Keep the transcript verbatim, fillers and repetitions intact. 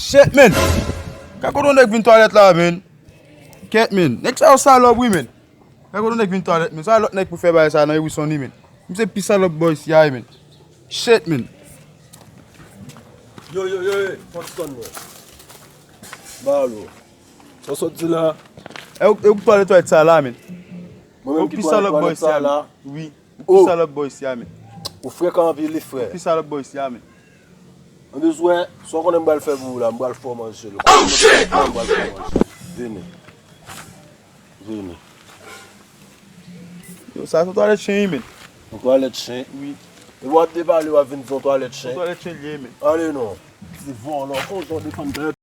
Shit, man! Gad kote yon nèg vin twalèt la, man. Kèt, man. Nèg sa yo salòp, wi, man. Gad kote yon nèg vin twalèt, man. Sa lòt nèg pou fè bagay sa nan, e wi, Sonny, man. Misye pi salòp bò isi a, man. Shit, man. Yo, yo, yo, yo, fòk sòn mwen. Balo. Sa w sot di la? E ou, e ou ki twalèt twalèt sa la, man. Mwen menm ki twalèt twalèt sa la? Wi. Ou pi salòp bò isi a, man. Ou frekan anpil, wi, frè. Ou pi salòp bò isi a, man. Mwen bezwen, sa w konnen m pral fè pou ou la, m pral fè w manje l. Oh, shit! Mwen m pral fè w manje. Vini. Vini. Yo, sa se twalèt chen, wi, men. Yon twalèt chen? Wi. E w ap depale, w ap vin di yon twalèt chen? Yon twalèt chen li ye, men. Ale non. Ti vòlò, kon jan w defann dèyè